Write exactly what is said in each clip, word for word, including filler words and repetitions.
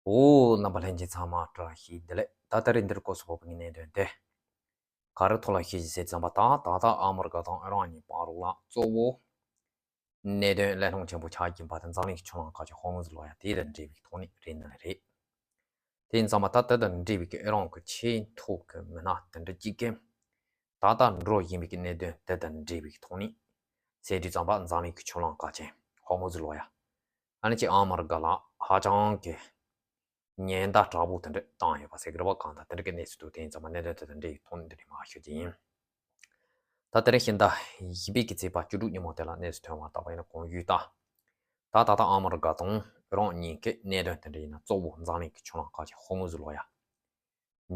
འོ། རྣམ་པ་ལྷན་རྒྱས་ཚང་མ་བཀྲ་ཤིས་བདེ་ལེགས། ད་ལྟ་རེས་འདིར་སྐོར་སུ་བབས་པའི་གནད་དོན་དེ། ག་རེ་ཐོག་ལ་བཤད་ཀྱི་ཟེར་ཙམ་པ་དང་། ད་ལྟ་ཨ་མི་རི་ཀ་དང་ཨི་རན་གཉིས་བར་ལ་གཙོ་བོ་གནད་དོན་གླེང་སློང་ཆེན་པོ་ཆགས་ཀྱིན་པ་དེ་འཛམ་གླིང་གི་ཆུ་གླང་ཁ་ཆེ་ཧོར་མུ་ཛི་ལོ་ཡ་དེ་དང་འབྲེལ་བའི་ཐོག་ནས་རེད་ནི་རེད། དེ་ཡིན་ཙང་མ་ད་དེ་དང་འབྲེལ་བའི་ཨི་རན་གྱི་ཆེས་མཐོ་གི་མི་སྣ་དེ་འདྲ་གཅིག་གིས། ད་ལྟ་འགྲོ་བཞིན་པའི་གནད་དོན་དེ་དང་འབྲེལ་བའི་ཐོག་ནས་ཟེར་དུས་ཙམ་པ་འཛམ་གླིང་གི་ཆུ་གླང་ཁ་ཆེ་ཧོར་མུ་ཛི་ལོ་ཡ། ཨ་ནི་ཅིག་ཨ་མི་རི་ཀ་ལ་ཧ་ཅང་གི་ཉེན་བརྡ་དྲག་པོ་དེ་འདྲ་བཏང་ཡོད་པ་ཟེར་གི་རེད་པ། གང་ལྟར་དེ་འདྲ་གི་གནས་ཚུལ་འདུག་དེ་ཡིན་ཙང་མ་གནད་དོན་དེ་དང་འབྲེལ་བའི་ཐོག་ནས་འདི་ནས་མར་ཞུ་རྒྱུ་ཡིན། ད་དེ་རིང་ཕྱི་ཟླ་བཞི་པའི་གི་ཚེས་པ་བཅུ་དྲུག་ཉིན་མོ་དེ་ལ་གནས་ཚུལ་ཐོན་པ་ལྟ་བ་ཡིན་ན། གོང་ཞུས་ལྟར། ད་ད་ལྟ་ཨ་མི་རི་ཀ་དང་ཨི་རན་གཉིས་ཀྱི་གནད་དོན་དེ་འདྲ་ཡིན་ན་གཙོ་བོ་འཛམ་གླིང་གི་ཆུ་གླང་ཁ་ཆེ་ཧོར་མུ་ཛི་ལོ་ཡ་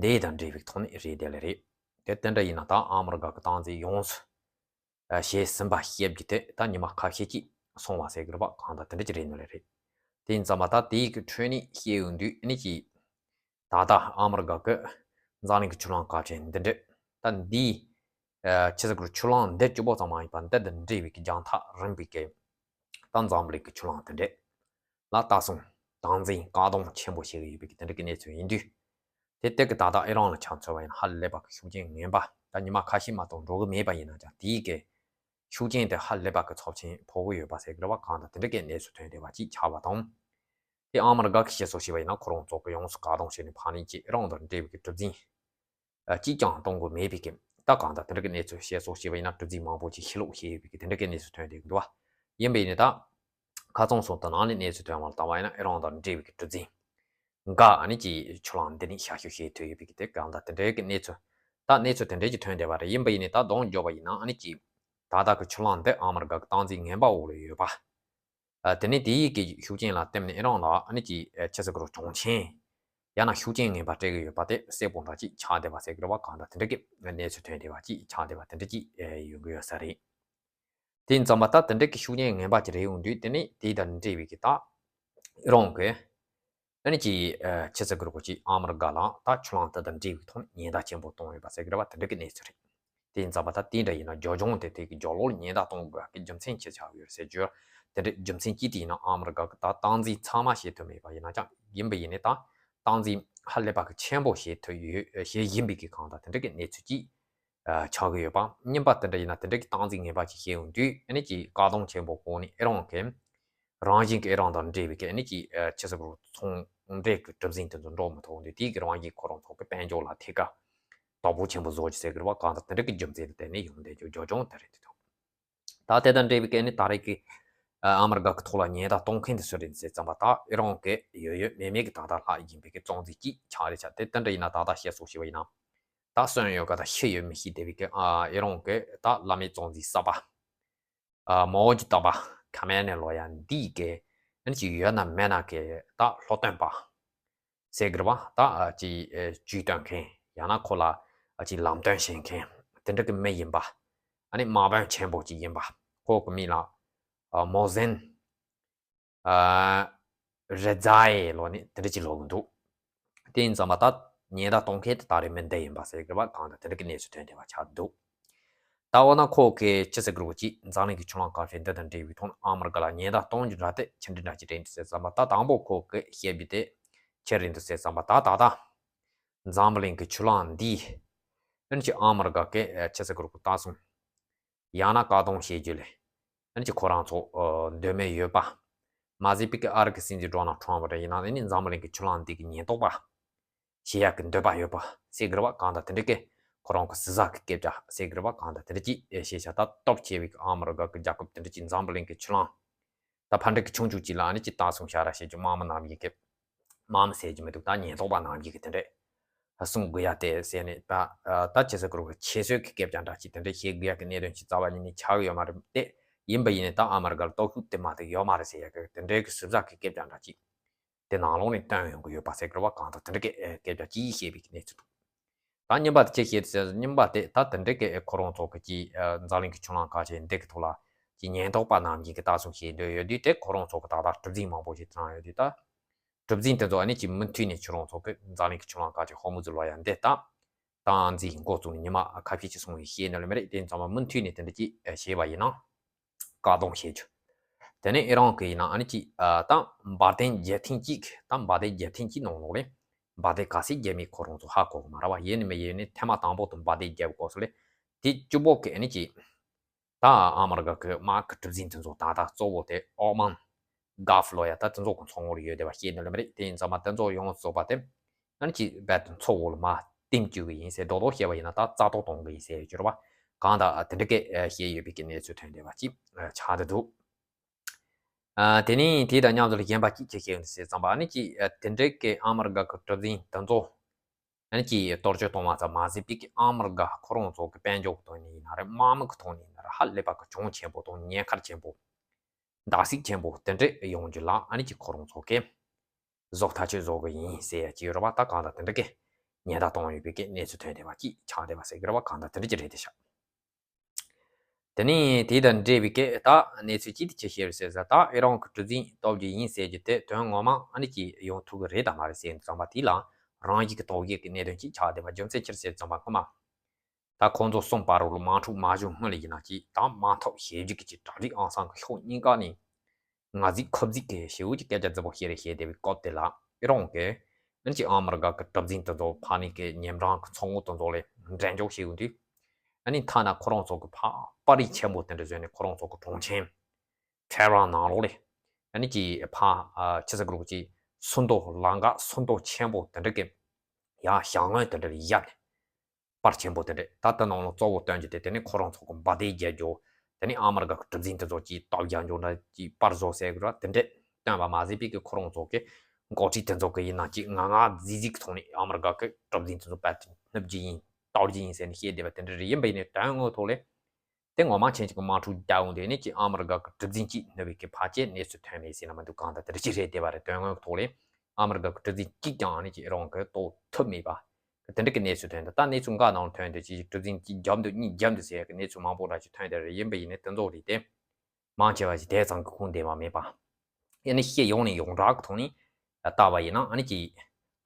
འདི་དང་འབྲེལ་བའི་ཐོག་ནས་རེད། དེ་ལ་རེད། དེ་དེ་འདྲ་ཡིན་ན་ད་ཨ་མི་རི་ཀ་གི་སྟངས་འཛིན་ཡོངས་སུ་བྱས་ཟིན་པ་བཤད་རྒྱུ་དེ་ད་ཉི་མ་ཁ་ཤས་ཅིག་སོང་བ་ཟེར་གི་རེད་པ། གང་ལྟར་དེ་འདྲ་ཅིག་རེད་ནི་རེད། དེ་ཡིན་ཙང་མ་ད་དེའི་གི་ཁྲོད་ནས་བཤད་ཡོང་དུས་ཨ་ནི་ཅིག་ད་ལྟ་ཨ་མི་རི་ཀ་གི་འཛམ་གླིང་གི་ཆུ་གླང་ཁ་ཆེ་འདི་འདྲ། ད་འདིའི་ཆི་ཟེར་གི་རེད། ཆུ་གླང་འདི་གཅིག་པོ་ཙམ་མ་ཡིན་པ་འདི་དང་འབྲེལ་བའི་གི་རྒྱང་ཐག་རིང་པའི་གི་ད་འཛམ་གླིང་གི་ཆུ་གླང་དེ་འདྲ་ལ་ད་སོང་སྟངས་འཛིན་བཀག་སྡོམ་ཆེན་པོ་བྱེད་ཀྱི་ཡོད་པའི་གི་དེ་འདྲ་གི་གནས་ཚུལ་ཡིན་དུས། དེ་དེ་གི་ད་ལྟ་ཨི་རན་ལ་ཆ་མཚོན་པ་ཡིན་ན་ཧ་ལས་པ་གི་ཤུགས་རྐྱེན་ངན་པ། ད་ཉི་མ་ཁ་ཤས་མ་གཏོགས་འགྲོ་གི་མེད་པ་ཡིན་ན་ཀྱང་དེའི་གི་ཤུགས་རྐྱེན་དེ་ཧ་ལས་པ་གི་ཚབས་ཆེན་ཕོག་གི་ཡོད་པ་ཟེར་གི་རེད་པ། གང་ལྟར་དེ་འདྲ་གི་གནས་ཚུལ་ཐོན་བསྡད་པ་ཅིག་ཆགས་པ་དང་། དེ་ཨ་མི་རི་ཀ་གི་བཤད་སྲོལ་བྱས་པ་ཡིན་ན་ཁོ་རང་ཚོ་གི་ཡོངས་སུ་བཀག་སྡོམ་བྱས་ནས་ཕ་ནས་ཀྱི་ཨི་རན་དང་འབྲེལ་བའི་གི་གྲུ་གཟིངས་ཨ་གཅིག་ཀྱང་གཏོང་དགོས་མེད་པའི་གི། ད་གང་ལྟར་དེ་འདྲ་གི་གནས་ཚུལ་བཤད་སྲོལ་བྱས་པ་ཡིན་ན་གྲུ་གཟིངས་མང་པོ་ཅིག་ཕྱིར་སློག་བྱས་ཡོད་པའི་གི་དེ་འདྲ་གི་གནས་ཚུལ་ཐོན་བསྡད་ཀྱི་འདུག་བ། ཡིན་པ་ཡིན་ནའི་ད་ཁ་སང་སོང་དུ་ནང་ནས་གནས་ཚུལ་ཐོན་པ་ལ་ལྟ་བ་ཡིན་ན་ཨི་རན་དང་འབྲེལ་བའི་གི་གྲུ་གཟིངས་འགའ་ཨ་ནི་ཀྱི་ཆུ་གླང་འདི་ནས་ཞབས་ཞུ་བྱེད་ཐུབ་ཡོད་པའི་གི་དེ་གང་ལྟར་དེ་འདྲའི་གི་གནས་ཚུལ། ད་གནས་ཚུལ་དེ་འདྲའི་ཅིག་ཐོན་བསྡད་པ་རེད། ཡིན་པ་ཡིན་ནའི་ད་གདོང་འཇོག་པ་ཡིན་ན་ཨ་ནི་ཀྱི་ད་ལྟ་གི་ཆུ་གླང་འདི་ཨ་མི་རི་ཀ་གི་སྟངས་འཛིན་ངན་པ་འོག་ལ་ཡོད་པ། ཨ་དེ་ནས་དེའི་གི་ཤུགས་རྐྱེན་ལ་བརྟེན་ནས་ཨི་རན་ལ་ཨ་ནི་ཀྱི་ཨ་ཆི་ཟེར་གི་རེད། གྱོང་ཆེན་ཡང་ན་ཤུགས་རྐྱེན་ངན་པ་སྤྲད་གི་ཡོད་པ་དེ་གསལ་པོ་འདྲ་ཅིག་ཆགས་བསྡད་པ་ཟེར་གི་རེད་པ། གང་ལྟར་དེ་འདྲ་གི་གནས་ཚུལ་ཐོན་བསྡད་པ་ཅིག་ཆགས་བསྡད་པ་དེ་འདྲ་ཅིག་ཨེ་ཡོང་གི་ཡོད་ས་རེད། དེ་ཡིན་ཙང་མ་ད་དེ་འདྲ་གི་ཤུགས་རྐྱེན་ངན་པ་ཅིག་རེད་ཡོང་དུས། དེ་ནས་དེ་དང་འབྲེལ་བའི་གི་ད་ཨི་རན་གི་ཨ་ནི་ཀྱི་ཨ་ཆི་ཟེར་གི་རེད། ཀྱི་ཨ་མི་རི་ཀ་ལ་ད་ཆུ་གླང་དེ་དང་འབྲེལ་བའི་ཐོག་ནས་ཉེན་བརྡ་ཆེན་པོ་བཏང་ཡོད་པ་ཟེར་གི་རེད་པ། དེ་འདྲ་གི་གནས་ཚུལ་རེད། དེ་ཡིན་ཙང་མ་ད་དེ་འདྲ་ཡིན་ན་རྒྱབ་ལྗོངས་དེ་དེ་གི་རྒྱབ་ལོགས་ལ་ཉེན་བརྡ་གཏོང་དགོས་ཀྱི་རྒྱུ་མཚན་ཅི་ཆགས་ཡོད་རེད་ཟེར་རྒྱུ། དེ་འདྲའི་རྒྱུ་མཚན་གཅིག་དེ་ཡིན་ན་ཨ་མི་རི་ཀ་གི་ད་སྟངས་འཛིན་ཚང་མ་བྱེད་ཐུབ་མེད་པ་ཡིན་ན་ཀྱང་། ཡིན་པ་ཡིན་ནའི་ད་སྟངས་འཛིན་ཧ་ལས་པ་གི་ཆེན་པོ་བྱེད་ཐུབ་ཡོད། བྱེད་བཞིན་པའི་གི་གང་ལྟར་དེ་འདྲ་གི་གནས་ཚུལ་ཅིག་ཨ་ཆགས་ཀྱི་ཡོད་པ། གཉིས་པ་དེ་འདྲ་ཡིན་ན་དེ་འདྲ་གི་སྟངས་འཛིན་ངན་པ་ཅིག་བྱེད་ཡོང་དུས་ཨ་ནི་ཀྱི་བཀག་སྡོམ་ཆེན་པོ་བཀོད་ནས་ཨི་རན་གི་རང་བཞིན་གྱི་ཨི་རན་དང་འབྲེལ་བའི་གི་ཨ་ནི་ཀྱི་ཨ་ཆི་ཟེར་གི་རེད། ཚོང་འབྲེལ་གྱི་གྲུ་གཟིངས་དེ་ཚོ་འགྲོ་མི་ཐུབ་འདུག་དེའི་གི་རང་བཞིན་ཁོ་རང་ཚོ་གི་དཔལ་འབྱོར་ལ་ཐད་ཀ་དོ་ཕོག་ཆེན་པོ་བཟོ་རྒྱུ་ཟེར་གི་རེད་པ། གང་ལྟར་དེ་འདྲ་གི་རྒྱུ་མཚན་དེ་བརྟེན་ནས་ཡོང་བསྡད་རྒྱུ་རྒྱབ་ལྗོངས་དེ་རེད་འདུག་ད་དེ་དང་འབྲེལ་བའི་གི་ཨ་ནི་ད་རེས་ཀྱི་ཨ་མི་རི་ཀ་གི་ཐོག་ལ་ཉེན་བརྡ་གཏོང་མཁན་དེ་སུ་རེད་ཟེར་ཙམ་པ། ད་ཨི་རན་གི་ཡོད་ཡོད་མེད་མེད་གི་ད་ལྟ་ལྷག་ཡིན་པའི་གི་གཙོ་འཛིན་གཅིག་ཆགས་རེད་ཤག་དེ་དེ་འདྲ་ཡིན་ན་ད་ལྟ་བཤད་སྲོལ་བྱས་པ་ཡིན་ན། ད་སོན་ཡོད་ག་ད་ཤི་ཡོད་མི་ཤེས་བསྡད་པའི་གི་ཨ་ཨི་རན་གི་ད་བླ་མའི་གཙོ་འཛིན་གསར་པ། ཨ་མའོ་ཇི་ཏོ་པ་ཁ་མེ་ནེ་ལོ་ཡ་འདི་གི་ཨ་ནི་ཅིག་ཡོད་ན་མེད་ན་གི་ད་སློབ་སྟོན་པ་ཟེར་གི་རེད་པ། ད་ཨ་ཅིག་ཨེ་ཇུས་སྟོན་མཁན་ཡང་ན་ཁོ་ལ་ཨ་ཅིག་ལམ་སྟོན་བྱེད་མཁན་དེ་འདྲ་གི་མི་ཡིན་པ། ཨ་ནི་དམག་དཔོན་ཆེན་པོ་ཅིག་ཡིན་པ། ཁོ་གི་མིང་ལ་ཨ་མོ་ཟན་ཨ་རེ་ཛའི་ལོ་ནི་དེ་འདྲ་ཅིག་ལབ་གི་འདུག་དེ་ཡིན་ཙང་མ་ད་ཉེན་བརྡ་གཏོང་མཁན་དེ་ད་རེས་མི་འདི་ཡིན་པ་ཟེར་གི་རེད་པ། གང་ལྟར་དེ་འདྲ་གི་གནས་ཚུལ་ཐོན་བསྡད་པ་ཆགས་འདུག་ད་འོ་ན་ཁོ་གི་ཆི་ཟེར་གི་རེད། ཅིག་འཛམ་གླིང་གི་ཆུ་གླང་ཁ་ཤས་འདི་དང་འབྲེལ་བའི་ཐོག་ནས་ཨ་མི་རི་ཀ་ལ་ཉེན་བརྡ་གཏོང་རྒྱུ་འདྲ་དེ་ཆི་འདྲ་འདྲ་ཅིག་རེད་འདུག་ཟེར་ཙམ་པ། ད་དང་པོ་ཁོ་གི་བཤད་པའི་དེ་ཆི་རེད་འདུག་ཟེར་ཙམ་པ། ད་ད་ད་འཛམ་གླིང་གི་ཆུ་གླང་འདི་ཨ་ནི་ཅིག་ཨ་མི་རི་ཀ་གི་ཨ་ཆི་ཟེར་གི་རེད། ད་སོང་ཡང་ན་བཀག་སྡོམ་བྱེད་རྒྱུ་ལས་ཨ་ནི་ཅིག་ཁོ་རང་ཚོ་ཨ་འདོད་མོས་ཡོད་པ། མ་ཟད་པའི་གི་ཨ་རི་གི་སྲིད་འཛིན་ཌོ་ནལ་ཊམ་པ་རེད་ཡིན་ན་ཨ་ནི་འཛམ་གླིང་གི་ཆུ་གླང་འདི་གི་ཉེན་རྟོག་པ་བྱེད་ཡག་གི་འདོད་པ་ཡོད་པ་ཟེར་གི་རེད་པ། གང་ལྟར་དེ་འདྲ་གི་ཁོ་རང་གི་ཟུར་ཟ་གི་སྐད་ཆ་ཟེར་གི་རེད་པ། གང་ལྟར་དེ་འདྲ་ཅིག་ཨེ་བཤད་བྱ། ད་སྟོབས་ཆེ་བའི་གི་ཨ་མི་རི་ཀ་གི་རྒྱལ་ཁབ་དེ་འདྲ་ཅིག་འཛམ་གླིང་གི་ཆུ་གླང་ད་ཕར་འགྲིག་གི་ཆུང་ཆུང་ཅིག་ལ་ཨ་ནི་ཅིག་ད་སོང་ཤ་ར་བྱེད་རྒྱུ། དམག་མི་རྣམས་ཀྱིས་གི་དམག་མི་ཟེར་རྒྱུ་མི་འདུག་ད་ཉེན་རྟོག་པ་རྣམས་ཀྱིས་གི་དེ་འདྲས་གསུང་དགོས་ཡ་དེ་ཟེར་ནས། ད་ད་ཆི་ཟེར་གི་རེད། ཁྱད་གསོད་ཀྱི་སྐད་ཆ་འདྲ་ཅིག་དེ་འདྲས་བཤད་དགོས་ཡ་གི་གནད་དོན་ཅིག་རྩ་བ་ཉིད་ནས་ཆགས་ཡོད་མ་རེད་དེ། ཡིན་པ་ཡིན་ནའི་ད་ཨ་མི་རི་ཀ་ལ་སྟོབས་ཤུགས་དེ་མ་གཏོགས་ཡོད་མ་རེད་ཟེར་ཡ་གི་དེ་འདྲས་གི་ཟུར་ཟ་གི་སྐད་ཆ་འདྲ་ཅིག་དེ་ནང་ལོགས་ནས་བཏོན་ཡོང་གི་ཡོད་པ་ཟེར་གི་རེད་པ། གང་ལྟར་དེ་འདྲ་གི་ཨེ་སྐད་ཆ་ཅིག་བཤད་པའི་གནས་ཚུལ་འདུག་ད་གཉིས་པ་དེ་ཅི་བཤད་ཟེར། གཉིས་པ་དེ་ད་དེ་འདྲ་གི་ཨེ་ཁོ་རང་ཚོ་གི་ཅིག་ཨ་འཛམ་གླིང་གི་ཆུ་གླང་ཁ་ཤས་འདི་གི་ཐོག་ལ་ཅིག་ཉེན་རྟོག་པ་རྣམས་ཀྱིས་གི་ད་སོང་བཤད་འདོད་ཡོད་དུས། དེ་ཁོ་རང་ཚོ་གི་ད་ལྟ་གྲུ་གཟིངས་མང་པོ་ཞིག་དྲངས་ཡོད་དུས། ད་གྲུ་གཟིངས་དེ་ཚོ་ཨ་ནི་ཅིག་མུ་མཐུད་ནས་ཁྱོད་རང་ཚོ་གི་འཛམ་གླིང་གི་ཆུ་གླང་ཁ་ཆེ་ཧོར་མུ་ཛི་ལོ་ཡ་འདི་ད་སྟངས་འཛིན་འགོ་བཙུགས་ནས་ཉི་མ་ཁ་ཤས་ཅིག་སོང་བའི་ཤེས་ནི་ལ་མི་རེད། དེ་ཚང་མ་མུ་མཐུད་ནས་དེ་འདྲ་ཅིག་བྱས་པ་ཡིན་ན་བཀག་སྡོམ་བྱེད་རྒྱུ། དེ་ནས་ཨི་རན་གི་ཡིན་ན་ཨ་ནི་ཅིག་ད་འབར་མདེལ་བརྒྱབ་ཐེངས་གཅིག་ད་འབར་མདེལ་བརྒྱབ་ཐེངས་གཅིག་ནང་ལོགས་ལས་འབར་མདེལ་ག་ཚད་བརྒྱབ་མིན་ཁོ་རང་ཚོ་ཧ་གོ་གི་མ་རེད་བ། ཡིན་ནི་མིན་ཡིན་ནི་ཐེངས་མ་དང་པོ་དུ་འབར་མདེལ་བརྒྱབ་སྐབས་སུ་ལས་དེ་གཅིག་པོ་གི་ཨ་ནི་ཅིག་ད་ཨ་མི་རི་ཀ་གི་དམག་གི་གྲུ་གཟིངས་དེ་ཚོ་ད་ལྟ་གཙོ་བོ་དེ་ཨོ་མན། གྷལཕ་ལབ་ཡ་ད་དེ་ཚོ་གི་མཚོ་ངོས་ལ་ཡོད་བསྡད་པ་ཤེས་ནི་ལ་མི་རེད། དེ་ཡིན་ཙང་མ་དེ་ཚོ་ཡོངས་རྫོགས་པ་དེ་ཨ་ནི་ཅིག་རྦད་དེ་མཚོ་འོག་ལ་མར་བསྟིམ་བཅུག་གི་ཡིན་ཟེར། རྡོག་རྡོག་བཤད་པ་ཡིན་ན་ད་རྩ་གཏོར་གཏོང་གི་ཡིན་ཟེར་གྱུར་བ། གང་ལྟར་དེ་འདྲ་གི་བཤད་ཡོད་པའི་གི་གནས་ཚུལ་ཐོན་བསྡད་པ་ཅིག་ཆགས་བསྡད་འདུག་ཨ། དེ་ནས་དེ་དང་མཉམ་དུ་གཞན་པ་གཅིག་ཅིག་བཤད་ཡོང་དུས་ཟེར་ཙམ་པ་ཨ་ནི་ཅིག་ཨ། དེ་འདྲའི་གི་ཨ་མི་རི་ཀ་གི་གྲུ་གཟིངས་དེ་ཚོ་ཨ་ནི་ཅིག་གཏོར་སྐྱོན་གཏོང་བ་ཙམ་མ་ཟད་པའི་གི་ཨ་མི་རི་ཀ་ཁོ་རང་ཚོ་གི་དཔལ་འབྱོར་གི་ཐོག་ནས་ཡིན་ན་རེད། དམག་མི་གི་ཐོག་ནས་ཡིན་ན་རེད། ཧ་ལས་པ་གི་གྱོང་ཆེན་པོ་དང་ཉེན་ཁ་ཆེན་པོ། བརྡབ་གསིག་ཆེན་པོ་དེ་འདྲ་ཡོང་རྒྱུ་ལ་ཨ་ནི་ཅིག་ཁོ་རང་ཚོ་གི་བཟོ་ཐག་ཆོད་བཟོ་གི་ཡིན་ཟེར་ཡ་ཅིག་ཡོད་རེད་བ། ད་གང་ལྟར་དེ་འདྲ་གི་ཉེན་བརྡ་གཏོང་ཡོད་པའི་གི་གནས་ཚུལ་ཐོན་བསྡད་པ་ཅིག་ཆགས་བསྡད་པ་ཟེར་གི་རེད་བ། གང་ལྟར་དེ་འདྲ་ཅིག་རེད་དེ་ཤག་དེ་ནས་དེ་དང་འབྲེལ་བའི་སྐད་ད་གནས་ཚུལ་ཅིག་དེ་ཅི་བཤད་རེད་ཟེར་ཟེར། ད་ཨི་རན་གྱི་གྲུ་གཟིངས་གཏོར་རྒྱུ་ཡིན་ཟེར་རྒྱུ་དེ་དོན་ངོ་མ་ཨ་ནི་ཅིག་ཡོང་ཐུབ་ཀྱི་རེད་དམ་མ་རེད་ཟེར་ཙམ་པ་དེ་ལ་རང་བཞིན་གྱི་དོགས་ཡོད་ཀྱི་གནད་དོན་ཅིག་ཆགས་བསྡད་པ། རྒྱུ་མཚན་ཅི་རེད་ཟེར་ཙམ་པ་སྔོན་མ་ད་ཁོང་ཚོ་གསུམ་བར་དུ་དམག་འཁྲུག་མ་བྱུང་སྔོན་ལ་ཡིན་ན་ཅིག་ད་དམག་འཐབ་བྱེད་རྒྱུ་གི་ཅིག་གྲ་སྒྲིག་ཨང་སང་གི་ཕྱོགས་གཉིས་ཀ་ནས། ང་ཟིག་ཁོ་ཟིག་གི་ཞེ་པོ་ཅིག་སྐད་ཆ་རྫིག་པོ་བཤད་རེད་བཤད་བསྡད་པའི་སྐབས་དེ་ལ་ཨི་རན་གྱི་ཨ་ནི་ཅིག་ཨ་མི་རི་ཀ་གི་གྲུ་གཟིངས་དེ་ཚོ་ཕར་ནས་གི་ཉིན་གྲངས་ཀྱི་མཚོ་ངོས་དེ་ཚོ་ལ་འགྲེམས་འཇོག་བྱེད་ཡོང་དུས། ཨ་ནི་ཐ་ན་ཁོ་རང་ཚོ་གི་ཕར་པར་རིས་ཆེན་པོ་དེ་འདྲ་བཟོས་ནས་ཁོ་རང་ཚོ་གི་གྲོང་ཁྱེར་ཐེ་རན་ནང་ལོགས་ལ་ཨ་ནི་ཅིག་ཕར་ཨ་ཆི་ཟེར་གི་རེད། ཅིག་སུམ་མདོ་ལམ་ཁ་སུམ་མདོ་ཆེན་པོ་དེ་འདྲ་གི་ཡང་ཞལ་ངོས་དེ་འདྲ་ལ་བཞག་ནས། པར་ཆེན་པོ་དེ་འདྲ་ད་ལྟ་ནང་ལ་གཙོ་བོ་སྟོན་རྒྱུ་དེ། དེ་ནི་ཁོ་རང་ཚོ་གི་འབར་མདེལ་རྒྱག་རྒྱུ། དེ་ནི་ཨ་མི་རི་ཀ་གི་གྲུ་གཟིངས་དེ་ཚོ་གིས་གཏོར་རྒྱག་རྒྱུ་འདྲ་གི་པར་བཟོ་ཟེར་གི་ར། དེ་འདྲ་སྟོན་པ་མ་ཟད་པའི་གི་ཁོ་རང་ཚོ་གི་འགོ་ཁྲིད་དེ་ཚོ་གི་ཡིན་ན་ཅིག་ང་ང་ཟིག་ཟིག་གི་ཐོག་ནས་ཨ་མི་རི་ཀ་གི་གྲུ་གཟིངས་དེ་ཚོ་རྦད་དེ་བསྣུབ་རྒྱུ་ཡིན། གཏོར་རྒྱུ་ཡིན་ཟེར་ནས་བཤད་བསྡད་པ་དེ་འདྲ་རེད། ཡིན་པ་ཡིན་ནའི་དོན་དངོས་ཐོག་ལ། དེ་ངོ་མ་ཁྱེད་ཅག་གི་དམག་འཁྲུག་རྒྱག་ཡོང་དུས་ནི་ཅིག་ཨ་མི་རི་ཀ་གི་གྲུ་གཟིངས་གཅིག་བསྣུབས་པའི་གི་ཕལ་ཆེར་གནས་ཚུལ་ཐོན་མེད་ཟེར་ན་མི་འདུག་གང་ལྟར་དེ་འདྲ་ཅིག་རེད་བསྡད་པ་རེད། དོན་དངོས་ཐོག་ལ་ཨ་མི་རི་ཀ་གི་གྲུ་གཟིངས་གཅིག་ཀྱང་ནི་ཅིག་ཨི་རན་གྱིས་གཏོར་ཐུབ་མེད་པ་གི་དེ་འདྲ་གི་གནས་ཚུལ་ཐོན་འདུག་ད་གནས་ཚུལ་འགའ་ནང་ཐོན་འདུག་ཅིག་གྲུ་གཟིངས་གཅིག་བརྒྱབ་འདུག་གཉིས་བརྒྱབ་འདུག་ཟེར་ཡ་གི་གནས་ཚུལ་མང་པོ་འདྲ་ཅིག་ཐོན་བསྡད་རེད། ཡིན་པ་ཡིན་ནའི་དེ་ཚོ་རེད་དེ། མང་ཆེ་བ་ཞིག་དེ་ཙམ་གྱི་ཁུངས་ལྡན་པ་མེད་པ། ཡང་ན་ཤེས་ཡོང་ནས་ཡོངས་གྲགས་ཀྱི་ཐོག་ནས་ལྟ་བ་ཡིན་ན་ཨ་ནི་ཅིག་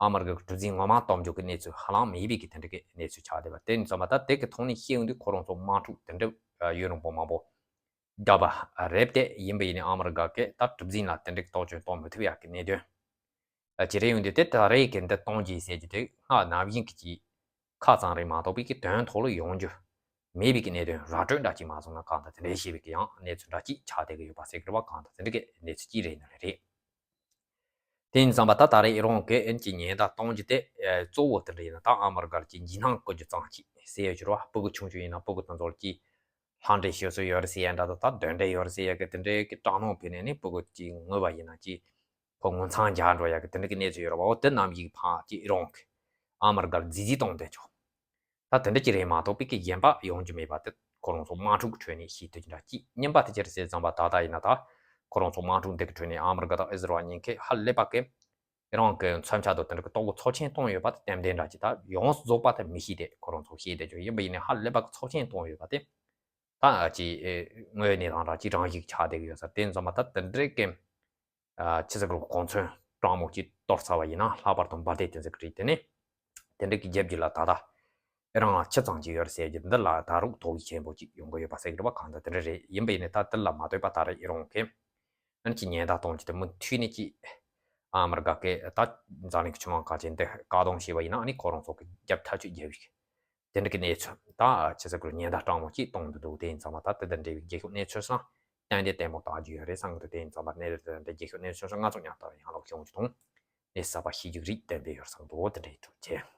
ཨ་མི་རི་ཀ་གི་གྲུ་གཟིངས་ངོ་མ་གཏོར་འཇོག་གི་གནས་ཚུལ་ཧ་ལམ་མེད་པའི་གི་དེ་འདྲ་གི་གནས་ཚུལ་ཆགས་བསྡད་པ་དེ་ཡིན་ཙང་མ། ད་དེ་གི་ཐོག་ནས་ཤེས་ཡོང་དུས་ཁོ་རང་ཚོ་དམག་འཁྲུག་དེ་འདྲ་ཡུན་རིང་པོ་མང་པོ་བརྒྱབ་པ་རེད་དེ། ཡིན་པ་ཡིན་ནའི་ཨ་མི་རི་ཀ་གིས་ད་གྲུ་གཟིངས་ལ་དེ་འདྲ་གི་གཏོར་སྐྱོན་གཏོང་མི་ཐུབ་ཡག་གི་གནད་དོན་ཅིག་རེད། ཡོང་དུས་དེ་ད་རེས་ཀྱི་འདི་གཏོང་རྒྱུ་ཟེར་རྒྱུ་དེ་སྔར་ནམ་བཞིན་གྱི་ཅིག་ཁ་ཙམ་རེད་མ་གཏོགས་པའི་གི་དོན་ཐོག་ལ་ཡོང་རྒྱུ་མེད་པའི་གི་གནད་དོན་ར་སྤྲོད་འདྲ་ཅིག་མ་སོང་ན་གང་ལྟར་དེ་འདྲའི་ཞེས་པའི་གི་ཡང་གནས་ཚུལ་འདྲ་ཅིག་ཆགས་བསྡད་ཀྱི་ཡོད་པ་ཟེར་གི་རེད་བ། གང་ལྟར་དེ་འདྲ་གི་གནས་ཚུལ་ཅིག་རེད་ནི་རེད། དེ་ཡིན་ཙང་མ་ད་ད་རེས་ཨི་རན་གྱིས་ཨ་ནི་ཅིག་ཉེན་བརྡ་གཏོང་རྒྱུ་དེ་གཙོ་བོ་དེ་འདྲ་ཡིན་ན་ད་ཨ་མི་རི་ཀར་ཅིག་འཇིགས་སྣང་བསྐུལ་རྒྱུ་ཙམ་ཅིག་ཟེར་ཡོད་ཀྱི་རེད་བ། སྤུ་གུ་ཆུང་ཆུང་ཡིན་ན་སྤུ་གུ་དེ་ཚོར་ཅིག་ལྷ་འདྲེ་ཤི་སོ་ཡོད་རེད་ཟེར་ཡ་འདྲ་དང་། ད་གདོན་འདྲེ་ཡོད་རེད་ཟེར་ཡ་གི་དེ་འདྲའི་གི་སྐྲག་སྣང་ཕུལ་ནས་ནི་སྤུ་གུ་ཅིག་ངུས་པ་ཡིན་ན་ཅིག་ཁོ་ངུ་མཚམས་རྒྱག་འགྲོ་ཡ་གི་དེ་འདྲ་གི་གནས་ཚུལ་ཡོད་རེད་བ། འོ་དེ་ནམ་ཞིག་ཕར་ཅིག་ཨི་རན་གྱིས་ཨ་མི་རི་ཀར་རྫིས་རྫིས་གཏོང་བསྡད་ཆོག་ད་དེ་འདྲ་ཅིག་རེད་མ་གཏོགས་པའི་གི་གཞན་པ་ཡོང་རྒྱུ་མེད་པ་དེ་ཁོ་རང་ཚོ་དམག་འཁྲུག་གི་ཁྲོད་ནས་ཤེས་ཐུབ་ཀྱི་འདྲ་ཅིག་རྙིང་པ་དེ་ཅི་རེད་ཟེར་ཙམ་པ་ད་ལྟ་ཡིན་ན་ད་ཁོ་རང་ཚོ་དམག་འཁྲུག་འདི་གི་ཁྲོད་ནས་ཨ་མི་རི་ཀ་དང་ཨི་ཟི་རལ་ཉེན་ཁའི་ཧ་ལས་པ་གི་ཨི་རན་གྱི་མཚོན་ཆ་དང་དེ་འདྲ་གི་སྟོབས་ཀྱི་ཚབས་ཆེན་བཏང་ཡོད་པ་དེ་ཏན་ཏན་འདྲ་ཅིག་ད་ཡོངས་རྫོགས་པ་དེ་མི་ཤེས་ཏེ་ཁོ་རང་ཚོ་ཤེས་བསྡད་ཆོག་ཡིན་པ་ཡིན་ནའི་ཧ་ལས་པ་གི་ཚབས་ཆེན་བཏང་ཡོད་པ་དེ། ད་ཅིག་དངོས་གནས་དང་འདྲ་ཅིག་རང་བཞིན་ཆགས་བསྡད་ཀྱི་ཡོད་ས་དེ་ཙམ་པ་ད་དེ་འདྲའི་གི་ཆི་ཟེར་གི་གོ་མཚོན་གྲང་མོ་ཅིག་གཏོར་ཚར་བ་ཡིན་ན་ལྷག་པར་དུ་འབར་མདེལ་དེ་ཚོ་གི་རིགས་དེ་ནི་དེ་འདྲའི་གི་རྒྱབ་རྒྱུ་ལ་ད་ལྟ་ཨི་རན་ལ་ཆ་ཚང་ཅིག་ཡོད་རེད་ཟེར་རྒྱུ་འདི་ལ་ད་རུང་དོགས་ཡིག་ཆེན་པོ་ཅིག་ཡོང་གི་ཡོད་པ་ཟེར་གི་རེད་བ། གང་ལྟར་དེ་འདྲ་རེད། ཡིན་པ་ཡིན་ནའི་ད་དེ་ལ་མ་ལྟོས་པ་ད་རེས་ཨི་རན་གི་ཨ་ནི་ཅིག་ཉེན་བརྡ་གཏོང་རྒྱུ་དེ་མུ་མཐུད་ནས་ཅིག་ཨ་མི་རི་ཀ་གི་ད་འཛམ་གླིང་གི་ཕྱི་ནང་ག་ཅིག་འདི་བཀག་སྡོམ་བྱས་པ་ཡིན་ན་ཨ་ནི་ཁོ་རང་ཚོ་གི་རྒྱབ་ཐག་གཅོད་རྒྱག་བའི་དེ་འདྲ་གི་གནས་ཚུལ་ད་ཆི་ཟེར་དགོས་རེད། ཉེན་བརྡ་སྤྲང་མོ་ཅིག་གཏོང་གི་འདུག་དེ་ཡིན་ཙང་མ་ད་དེ་དང་འབྲེལ་བའི་རྒྱལ་ཁབ་གནས་ཚུལ་སང་ཏན་ཏན་ལྟད་མོ་ལྟ་རྒྱུ་ཡོད་རེད་བསམ་གི་འདུག་དེ་ཡིན་ཙང་མ་གནས་དེ་དང་འབྲེལ་རྒྱལ་ཁབ་གནས་ཚུལ་སང་ང་ཚོ་མཉམ་དུ་ཡང་ལོག་ཤོང་རྒྱུ་དང་གནས་གསར་པ་ཤེས་རྒྱུ་རིགས་གཏན་འབེབས་ཡོད་བསམ་གི་འདུག་དེ་འདྲ་ཡིན་འདུག་ཅེས།